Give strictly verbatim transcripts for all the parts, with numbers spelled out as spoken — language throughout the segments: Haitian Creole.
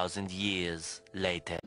thousand years later.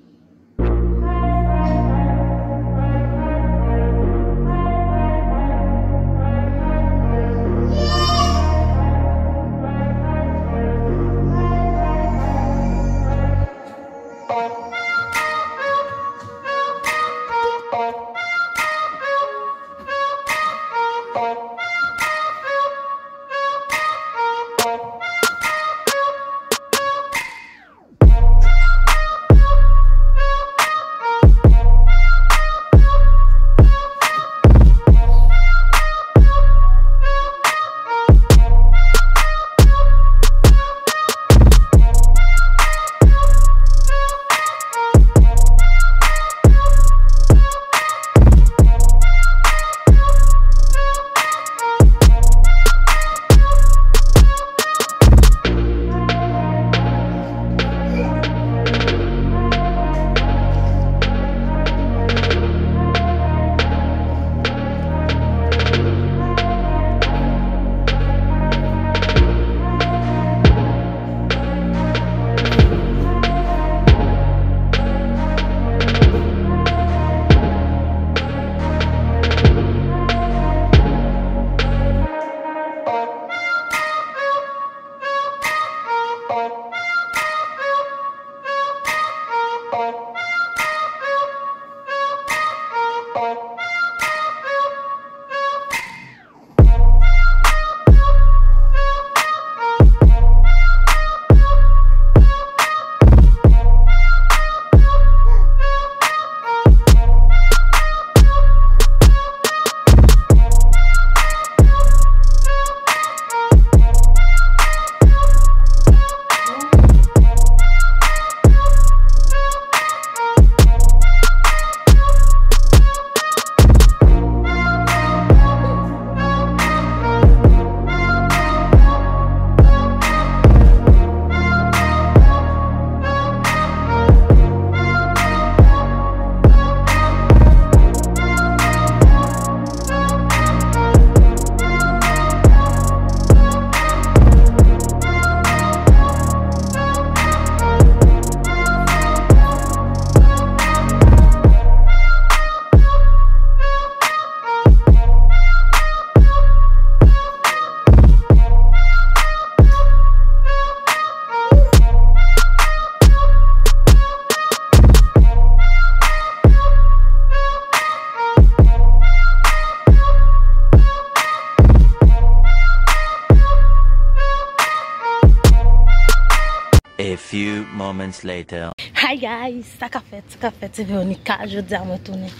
A few moments later. Hi guys, sa k ap fèt, sa k ap fèt, se Veronica. Jodi a mwen tounen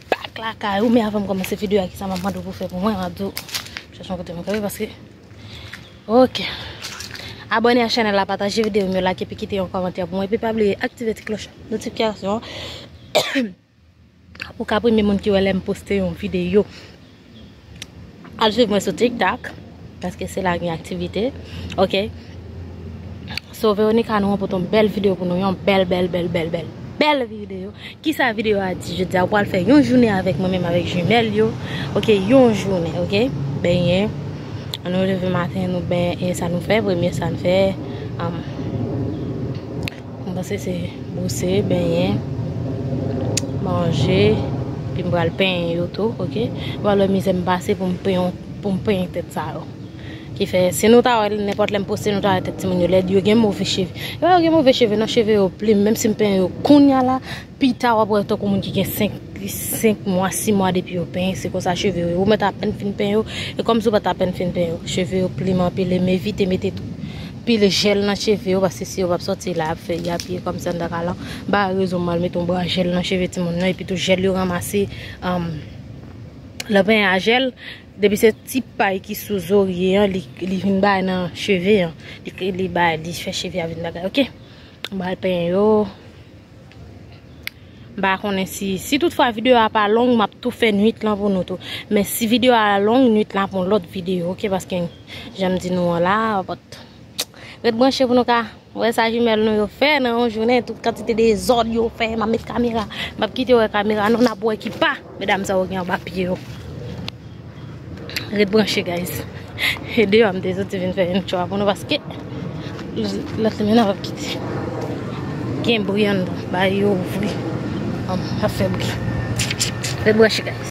back lakay ou, men avan m kòmanse videyo a, kisa m ap mande w pou fè pou mwen, m ap di w, chèche yon kote m kanpe paske, ok. Abòne a chanèl la, pataje videyo m yo, like epi kite yon kòmantè pou mwen, epi pa bliye aktive ti klòch notifikasyon an pou w ka premye moun ki wè lè m poste yon videyo. Al swiv mwen sou TikTok, paske se la gen aktivite. Ok. So, Veronica, nou anpote yon bèl videyo pou nou, yon bèl, bèl, bèl, bèl, bèl, bèl videyo. Kisa videyo a di? Jodi a, ou pral fè yon jounen avèk mwen menm avèk jimèl yo. Ok, yon jounen, ok? Benyen. Nou leve maten, nou benyen, sa nou fè, premye sa nou fè, um, m panse se bwose, benyen, manje, pi m pral penyen yo tou, ok? Ou pral wè mizè m pase pou m penyen, pou m penyen tèt sa yo. Ki fè, si nou ta wè, nenpòt lè m poste, nou ta wè tèt timoun yo lèd, yo gen move cheve. E pa yo gen move cheve, non, cheve yo plim, menm si m penyen yo kounya la, pita w ap wè tankou moun ki gen senk, senk mwa, sis mwa depi yo penyen, se konsa cheve yo ye. Ou mèt apèn fin penyen yo, e kòmsi w pa t apèn fin penyen yo. Cheve yo plim anpil, e m evite mete pil jèl nan cheve yo, paske si yo p ap sòti la, y ap fè, y ap ye kòmsi anndan kalan. M pa wè rezon m al mete yon bra jèl nan cheve timoun nan, epi tou jèl yo ranmase, um, lè w penyen a jèl, depi se ti pay ki sou zorye an, li, li vin bay nan cheve an, li, li bay, li fè cheve a vin bagay, ok? M pral penyen yo. M pa konnen si, si toutfwa videyo a pa long, m ap tou fè nwit lan pou nou tou. Men si videyo a long, nwit lan ap yon lòt videyo, ok? Paske, jan m di nou an la, but, ret branche pou nou ka wè sa jimèl nou yo fè nan yon jounen, tout kantite dezòd yo fè. M ap met kamera, m ap kite yo wè kamera, non, n ap wè ki pa medam sa yo gen anba pye yo. Ret branche, guys. E deyò m te soti vin fè yon tchwa pou nou, paske lòt limyè n ap kite. Gen bri anndan, ba yo ouvri. An, ap fè bri. Fè branche, guys.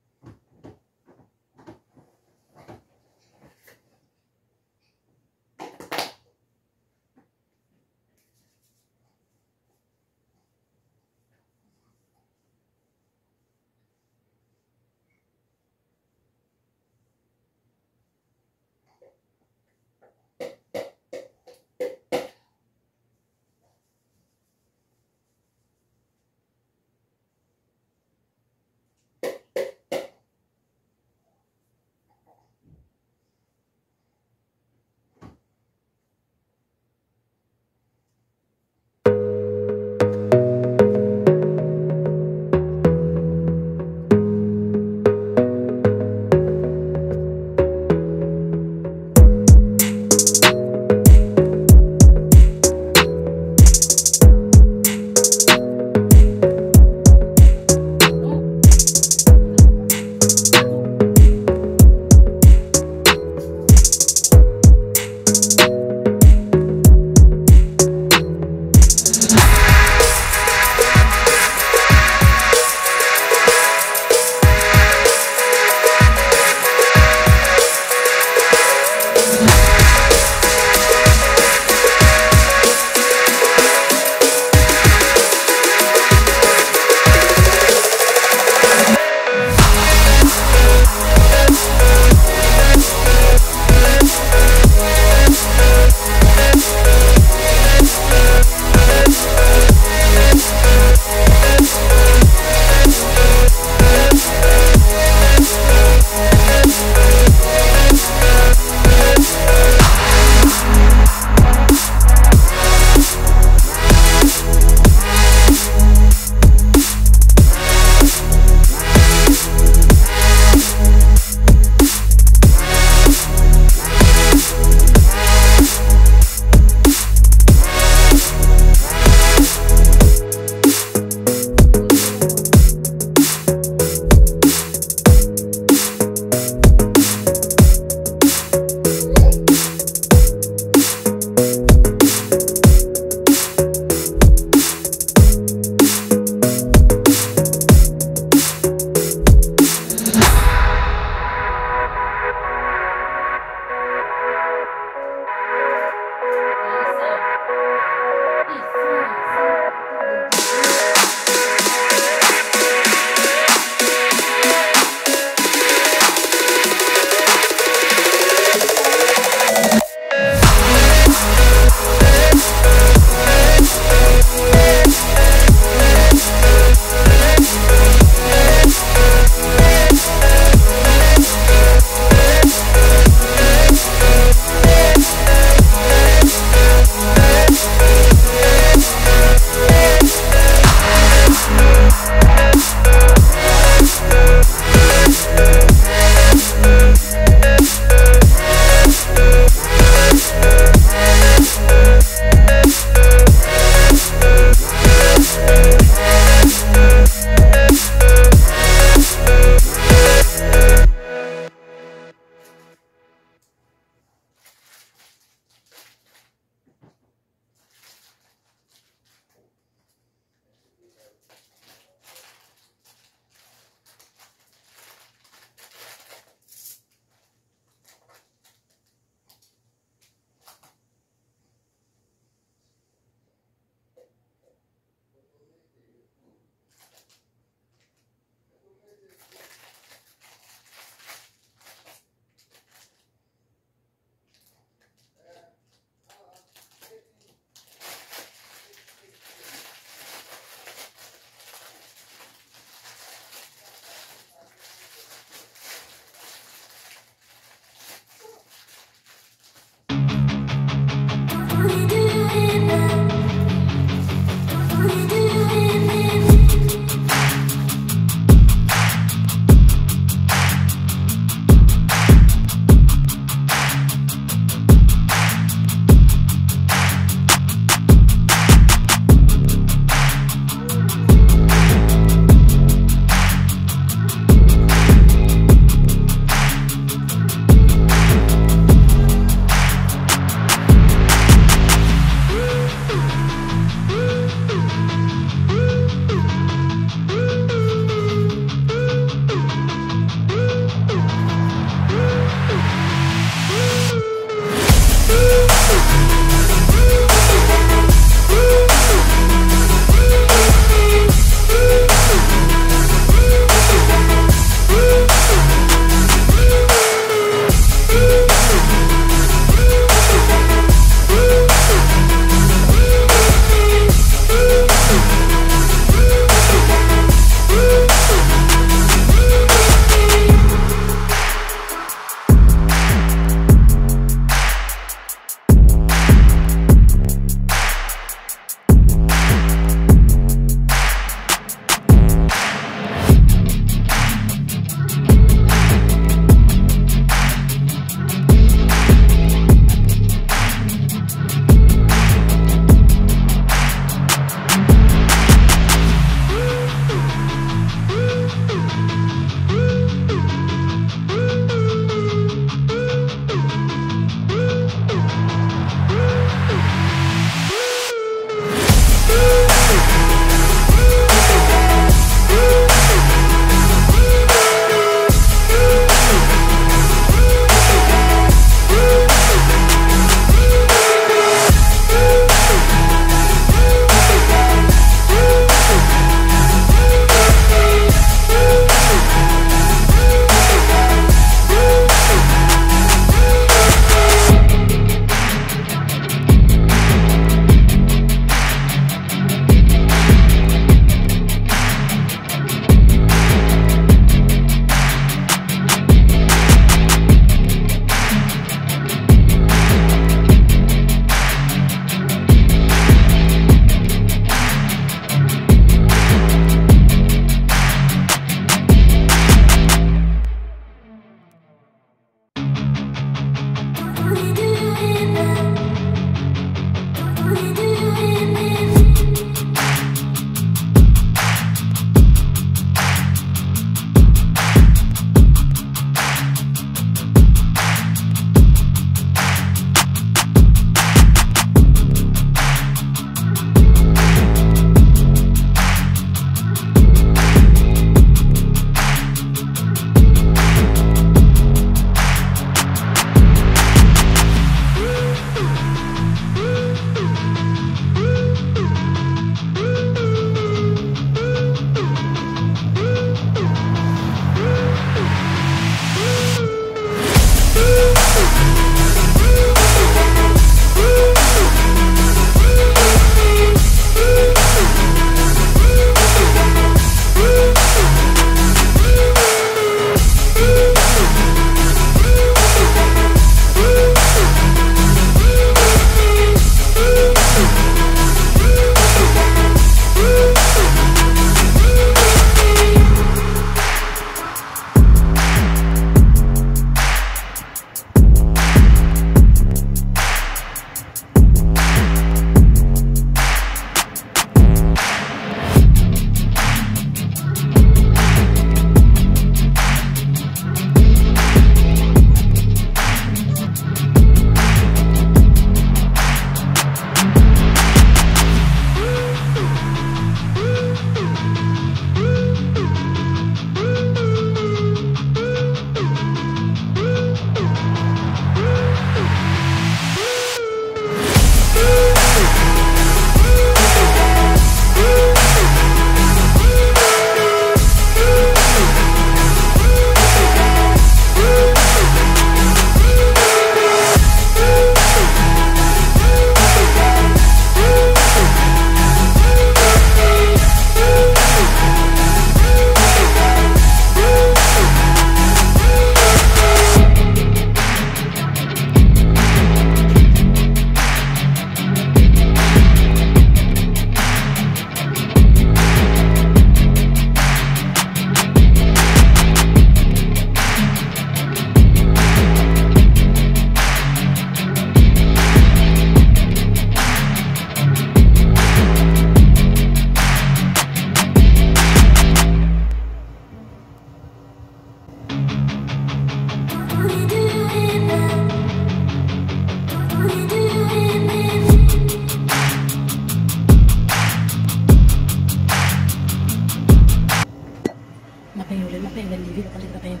Pale, pa penyen.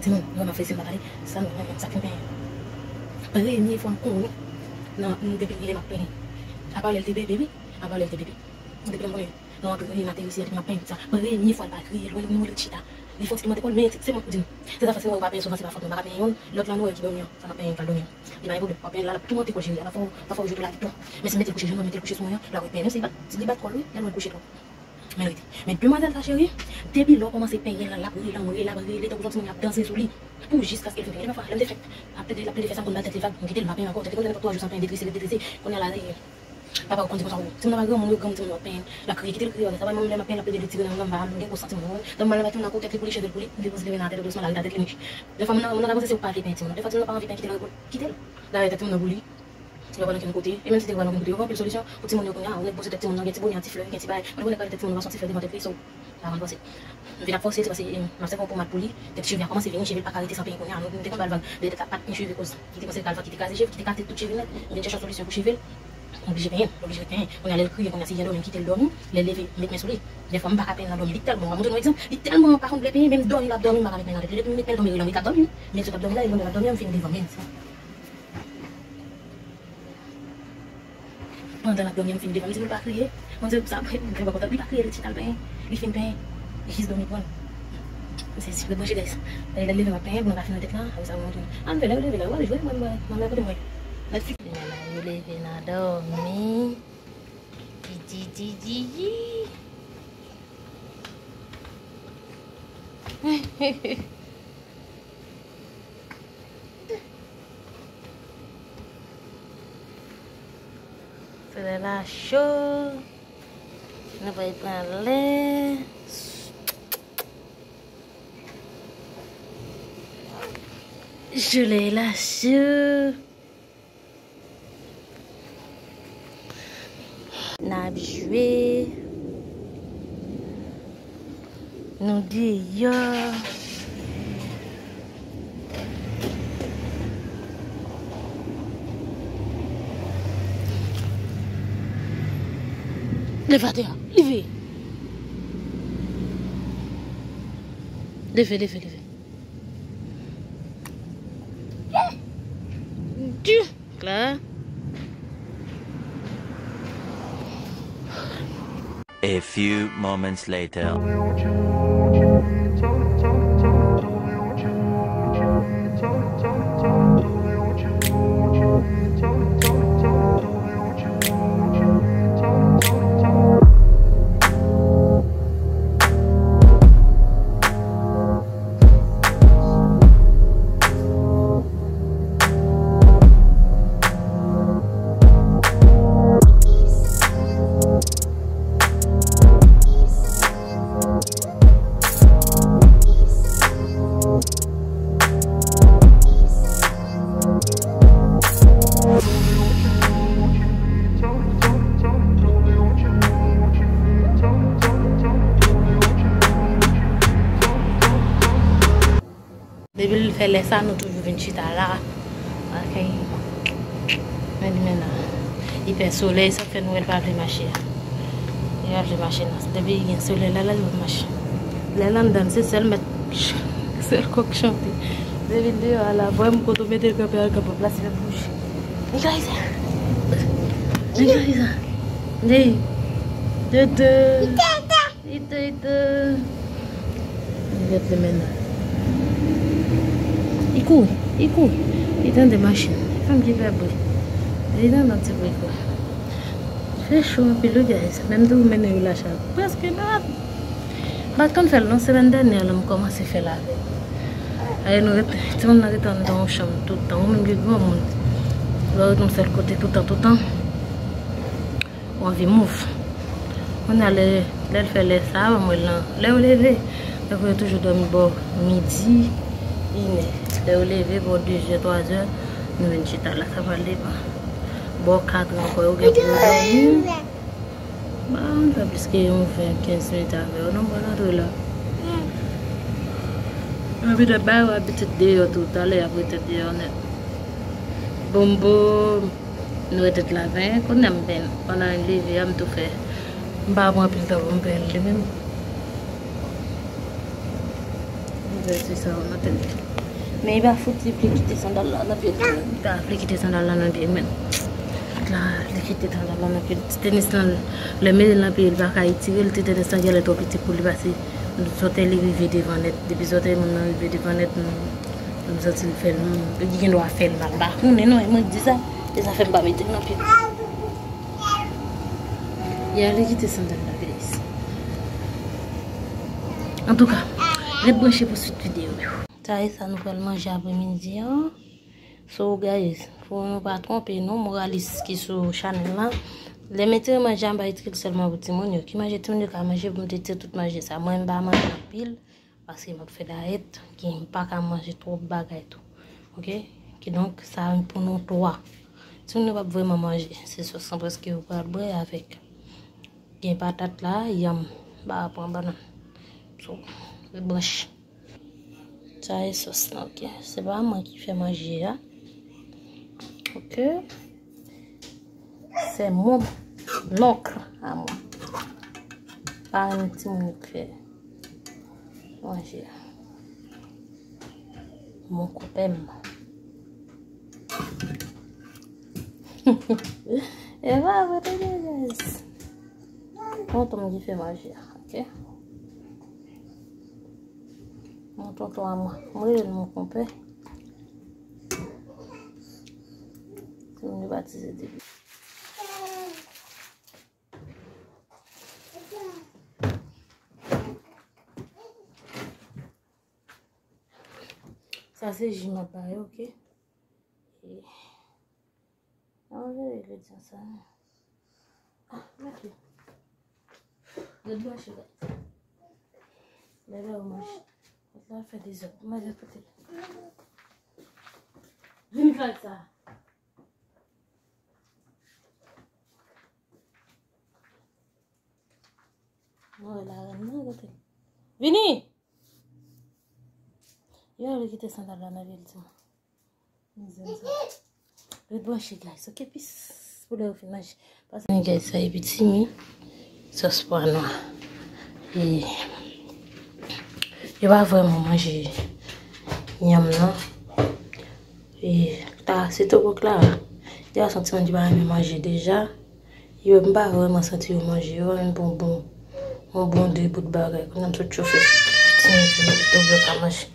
Timoun, mwen m ap fè si m pa pale. Sa nou, sa k fè m penyen. Premye fwa m konnen nan, nan depi lè m ap penyen. Apa lè l te bebe, wi. Apa lè l te bebe. Depi lè m konnen. Nan antre nan atè isi, depi m ap penyen tout sa. Premye fwa l pa kriye, l wè nou rele chita. Li fè yon ti kòmantè kò l, men se mwen k pou di nou. Se zafè si nou wè w pa penyen souvan, se pa fòt nou. M pa ka penyen youn, lòt la nou wè ki dòmi an. Sa m ap penyen, l pral dòmi an. Li pa gen pwoblèm. W ap penyen l la, l ap toumante kò l, cheri. Ala fò, pafwa w jwe pou lavi tou. Men si l mete l kouche, jwenn mwen mete l kouche sou mwen an, l ap repèn. Menm si li bat, li bat kò l, wi. Lè l wè l kouche twòp. Men rete. Men demwazèl sa, cheri, depi lè w kòmanse penyen l la, l ap rele anmwe, l ap rele tankou se yon timoun y ap danse sou li. Pou jiskaske l fin penyen. Lè pafwa, lè m te fèk ap plede, l ap plede fè sa, m konn ba l tèt li vag, m kite l, m pa penyen ankò. Tèt li konn fè nenpòt twa jou san penyen, detrese, detrese. Kounye a la, e, papa w konn di konsa, o, timoun nan pa granmoun, yo granmoun, timoun nan ap penyen, l ap kriye, kite l kriye, sa pa menm lè m ap penyen, l ap plede retire nan, nan ba m, m gen gwo santiman, wi. Tann m al nan timoun nan, kou tèt li pou li, cheve l pou li, m depoze leve nan atè l dousman, l al rete li. Dèfwa, moun nan, moun nan ta panse se ou k pa vle penyen timoun nan. Dèfwa, timoun nan pa anvi penyen, kite l, kite l. Dayè, tèt timoun nan pou li. Li pa pral ankenn kote. E menm si te pral ankenn kote, yo gen anpil solisyon pou timoun yo kounye a. Ou nèk poze tèt timoun nan, gen ti bonè, ti flè, gen ti bagay. Mwen konnen kalite timoun nan pa santi flè devan tèt li, so, pa konn panse. M vin ap fòse, se paske, em, m ap sèvi yon pòmad pou li. Tèt cheve a kòmanse vini, cheve l pa ka rete san penyen kounye a. Nou, nou te konn ba l vag. Dèyè tèt la pa t gen cheve koz li te panse kalva ki te kraze cheve, ki te kraze tout cheve nèt. M vin chèche yon solisyon pou cheve l. M oblije penyen, m oblije ret penyen. Kounye a, lè l kriye, kounye a, si l endòmi, m kite l dòmi. Lè l leve, m met men sou li. Dèfwa, m pa ka penyen nan dòmi. Li tèlman, m ap montre nou egzanp, li tèlman pa konn vle penyen, menm dòmi, l ap dòmi, m pa ka met men nan tèt li. Depi m met men l, dòmi, l anvi, l ap dòmi, wi. Men sot ap dòmi la, li dòmi, l ap dòmi, m fin devan, men. Pandan l ap dòmi an, m fin devan, m di pou l pa kriye. Mwen di sa, mwen pa kontan. Li pa kriye, li chita l penyen. Li fin penyen. Li jis dòmi pran l. Se si, ret branche, guys. Lè l leve, m ap penyen, pou nou pa fini tèt la. Apre sa, mwen montre nou. Ann fè, lè yo leve la, yo ale jwe, mwen, mwen, mwen, mwen kote mwen. Lè fi- Men la, yo leve nan dòmi. Di, di, di, di, di. Solèy la cho. Nou pral pran lè. Solèy la cho. N ap jwe. Nou deyò. Leve atè a. Leve. Leve, leve, leve. Di. Kla. A few moments later. Depi l fè lè sa, nou toujou vin chita la. Akèy. Men li men la. Li pè solèy, sa k fè nou wè l pa vle mache a. Li pa vle mache non. Depi gen solèy la, la, li p ap mache. Lè l anndan, se sèl mèt, sèl kòk chante. Depi l deyò a la, vwè m kote w mete l kanpe a, l kanpe plas li p ap bouje. Nèg la, sa. Nèg la, sa. Nèg. Tete. Ito, ito. Gèt li men nan. Li kouri, li kouri. Li tande machin. Fanm ki fè bri. Li tande yon ti bri kwa. Fè cho anpil wi, guys. Menm tou mennen yo lache a. Prèske bat. M pa t konn fè l non, semèn dènyè la m kòmanse fè l avè l. Aye nou rete, timoun nan rete anndan yon chanm tout tan. Ou menm ki granmoun, lè w rete yon sèl kote tout tan, tout tan. Ou anvi move. Kounye a lè, lè l fè lè sa a, ban m wè l nan. Lè yo leve, tankou yo toujou dòmi bò midi, inè. Lè yo leve bò dezè, twazè, nou vin chita la, sa pral depann. Bò katrè ankò, yo gen pou yo dòmi. Ba, m fè plis ke yon ven, kenz minit avè yo. Non, bon, antre la. Anvi de bay, w abitid deyò tou, talè y ap ret deyò nèt. Bonbon. Nou rete t la ven, kounye a m benn. Pandan l leve a, m tou fè. M pa pran anpil tan pou m benn li menm. Vèsi sa yo nan tèt. Men li pa fout, li vle kite sandal la nan pye l. Li pa vle kite sandal la nan pye l, men. La, li kite sandal la nan pye l. Ti tenis lan, lè mete l nan pye l, li pa ka retire l. Ti tenis lan genlè twò piti pou li pase. Sòtè li rive devan nèt. Depi sòtè moun nan rive devan nèt, m, m santi l fè l, m, li gen dwa fè l mal. M pa konnen non, e mwen k di sa. E sa fè m pa mete l nan pye l. Ya, li kite sandal la, guys. Antouka, ret branche pou swit videyo yo. Sa e sa nou pral manje apremidi an. So, guys, pou nou pa twonpe nou, moralis ki sou chanèl la, lè m retire manje a, m pa retire l sèlman pou timoun yo. Ki manje timoun yo ka manje, pou m te retire tout manje sa. Mwen, m pa manje anpil, paske m ap fè dayèt, ki m pa ka manje twòp bagay tou. Oke? Kidonk, sa pou nou twa. Timoun yo p ap vrèman manje. Se sòs lan prèske yo pral bwè avèk. Gen patat la, yanm, m pa pran bannann. So, ret branche. Sa e sòs lan, oke. Se pa mwen ki fè manje a. Oke. C'est mon oncle à moi. Pa yon timoun ki fè manje a. Mon kopè m. E pa vre, tande, guys. Tonton m ki fè manje a, oke? Mon tonton a mwen. Mwen rele l mon konpè. Se moun yo batize depi. Sa se ji m ap ba yo, oke? E, an vre, ingredyan sa. Ah, mete. Ret branche la. Bebe, ou manje. Ou la fè dezòd. Manje kote. Vin kal sa. Mwen wè la renn nan kote. Vini! Yo, li kite sandal la nan pye l, timoun. Mizè sa. Ret branche, guys. Oke, peace. Pou lè yo fin manje. Pase. Men, guys, sa e pitimi. Sòs pwa nwa. E, yo pa vrèman manje yanm nan. E, ta, sitou pou Clara. Li pa santi moun ki pa renmen manje deja. Yo, m pa vrèman santi yo manje. Yo pa menm pran bon, yon bon de bout bagay. Kounye a m sot chofe. Pitimi pou nou, pou yo ka manje.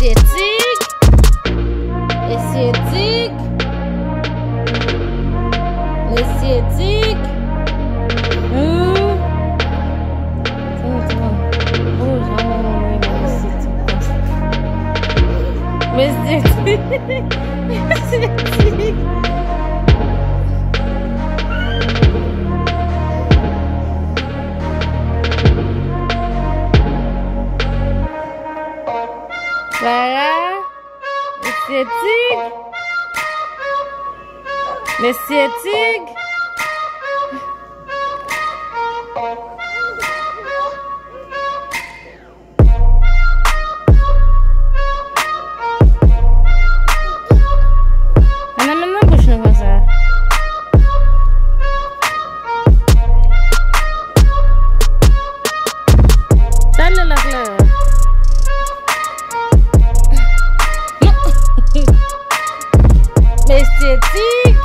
Mesye Tig. Mesye Tig. Mesye Tig. Hmm. Timoun, timoun. Oh, jan mwen renmen Mesye Tig konsa. Mesye Tig. Mesye Tig. Clara, Mesye Tig. Mesye Tig. Ann nan, men nan bouch nou konsa. Sa l ye la, Clara? Non. Mesye Tig.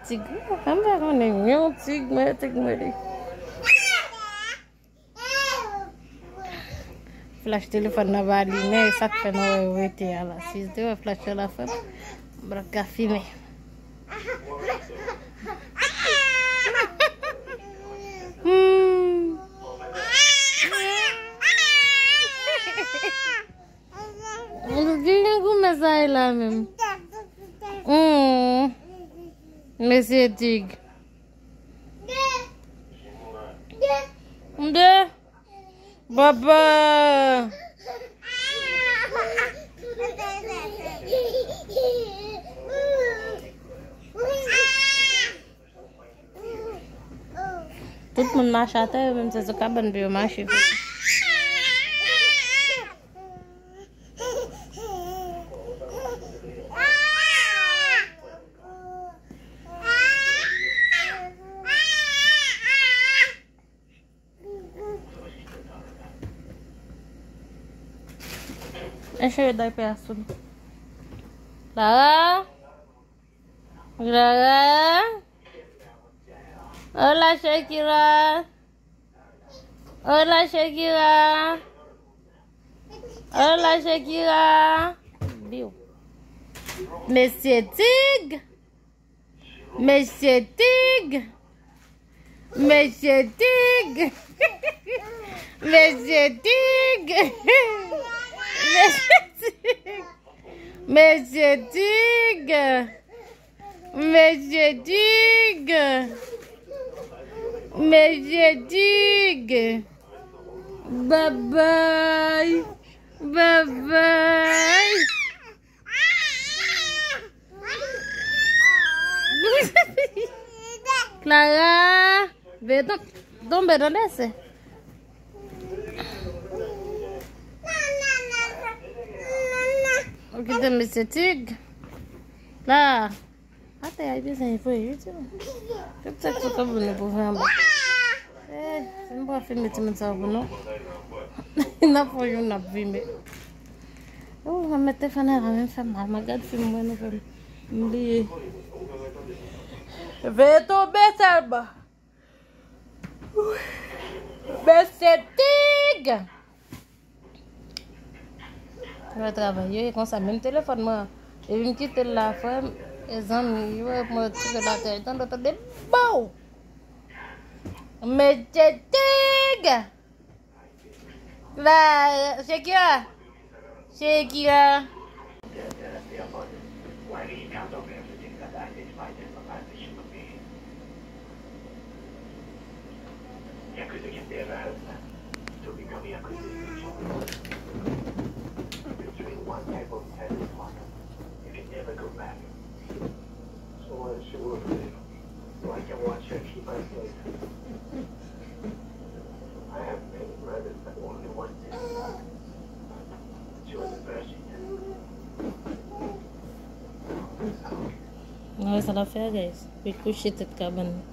Tig, mwen pa konnen yon tig, mwen tig mwen li. Flach telefòn nan pa limen, e sa k fè nou wè yo rete a la. Si yo te wè flach yo la fèt, m pa t ka fimen. Hmm. Ki jan goumen sa ye la menm? Hmm. Mesye Tig. De. Baba. Tout moun mache atè, yo menm se sou kabann pou yo mache. Eseye daypè a sou li. Clara? Clara? Hola, Shakira. Hola, Shakira. Hola, Shakira. Biw. Mesye Tig. Mesye Tig. Mesye Tig. Mesye Tig. Mesye Tig. Mesye Tig. Mesye Tig. Mesye Tig. Babay. Babay. Clara. Veye ton, tonbe nan dese. Ou kite Mesye Tig. La. Atè a, li bezwen voye, wi, timoun. Tout sa ki sou kò nou pou fè anba. Eh, si m pa filme timoun sa yo pou nou. N ap fè yon n ap filme. Oh, mwen mete fè nan menm fè mal. Mwen gad fim mwen nou fè m bliye. Veye tonbe sèlman. Mesye Tig! Yo travay, yo ye konsa, menm telefòn mwen, epi m kite l la, frè m, e zanmi, yo mwen tire l atè, tande, tande, bow! Mesye Tig! La, Shakira! Shakira! Yakuza can never help them. To become a Yakuza is a choice. Between one type of death and one, you can never go back. So why does she work for you? So I can watch her keep her safe. I have many brothers, but only one did. She was a virgin. Mwen wè sa l ap fè a, guys. Li kouche tèt kabann nan.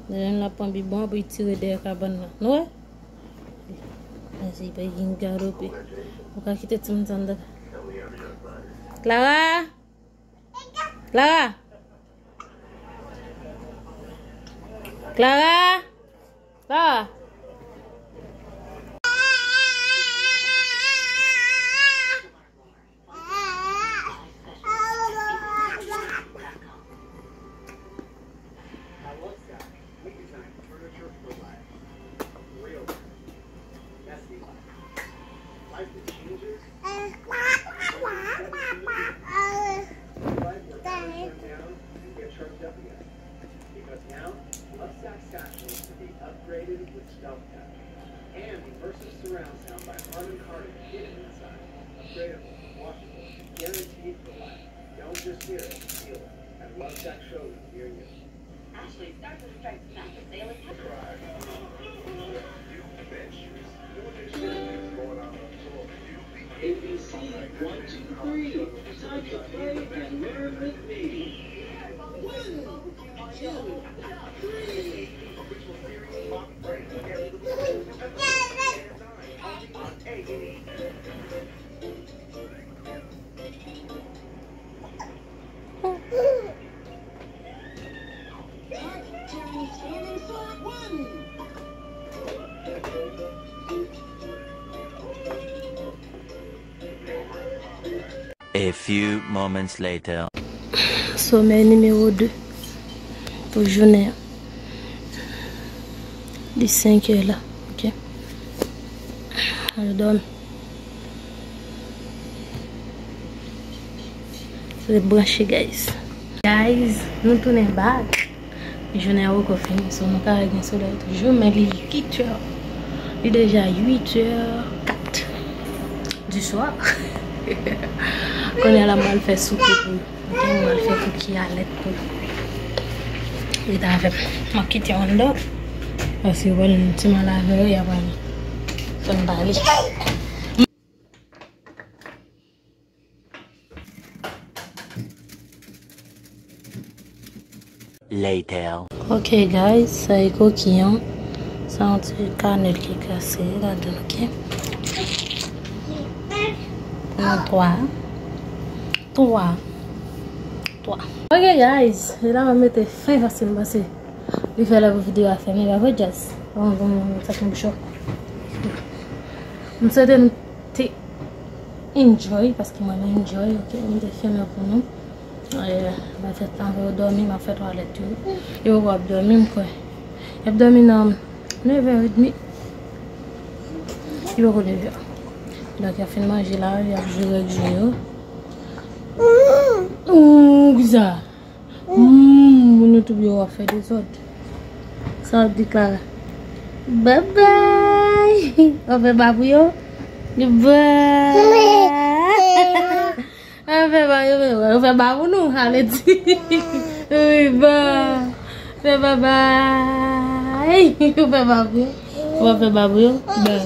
Demen l ap pran bibwon pou l tire dèyè kabann nan. Nou wè? Mèsi, pa gen galope. Ou ka kite timoun sa anndan. Clara! Clara! Clara! Clara! Because now, Lovesac satchels can be upgraded with Stealth Tech and immersive surround sound by Harman Kardon hidden inside. Upgradable, washable, guaranteed for life. Don't just hear it, feel it. At Lovesac showroom near you. Ashley, start to strike back a daily habit. A B C, one, two, three. Time to play and learn with me. One, two, three. A few moments later. Somèy nimewo de pou jounen an. Li senk è la, ok? Al dòmi. Ret branche, guys. Guys, nou tounen back. Jounen an poko fini, so nou ka wè gen solèy toujou, men li uit è. Li deja uit è kat du soir. Kounye a la, m al fè soupe pou yo. Ok, m al fè kuki a lèt pou yo. Ret avè m. M ap kite yo anndan. Paske yo pral ti mal avè yo, y ap al fè m pale. Later. Ok, guys, sa e koki an. Sa yon ti kanèl ki kase ladan, ok? Yon twa. Twa. Twa. Ok, guys, e la m ap mete fen paske m panse li fè lè pou videyo a fèmen, pa vre, Jazz? Bon, bon, bon, sa konn cho. M swete nou te enjoy, paske mwen menm enjoy, ok, m te fèmen pou nou. Eh, m ap fè tan pou yo dòmi, m ap fè twalèt yo. Yo poko ap dòmi, m kwè. Y ap dòmi nan nèv è edmi. Yo poko nèv è. Donk, y ap fin manje la, y ap jwe règ jwe yo. Ooh, kisa? Hmm, moun yo tou yo ap fè dezòd. Sa w ap di, Clara? Bye bye. W ap fè ba pou yo? Bye. W ap fè ba yo, men w ap fè ba pou nou, ale di. Wi, ba. Fè ba bay. W ap fè ba pou yo? W ap fè ba pou yo? Ba.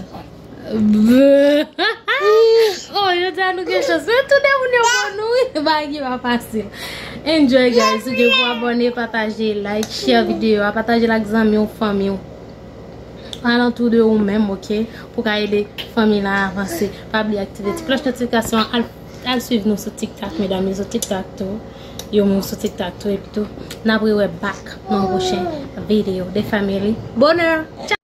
Bè. Oh, jodi a nou gen chans. Men tout de moun yo bon nou, wi. Bagay yo pa fasil. Enjoy, guys. Ou gen pou abòne, pataje, like, share videyo a, pataje l ak zanmi w, fanmi w. Alantou de ou menm, ok? Pou ka ede fanmi la avanse. Pa bliye aktive ti klòch notifikasyon an. Al, al swiv nou sou TikTok, medam yo sou TikTok tou. Yo menm sou TikTok tou, epi tou. N ap rewè back nan yon pwochen videyo. The Family. Bonè!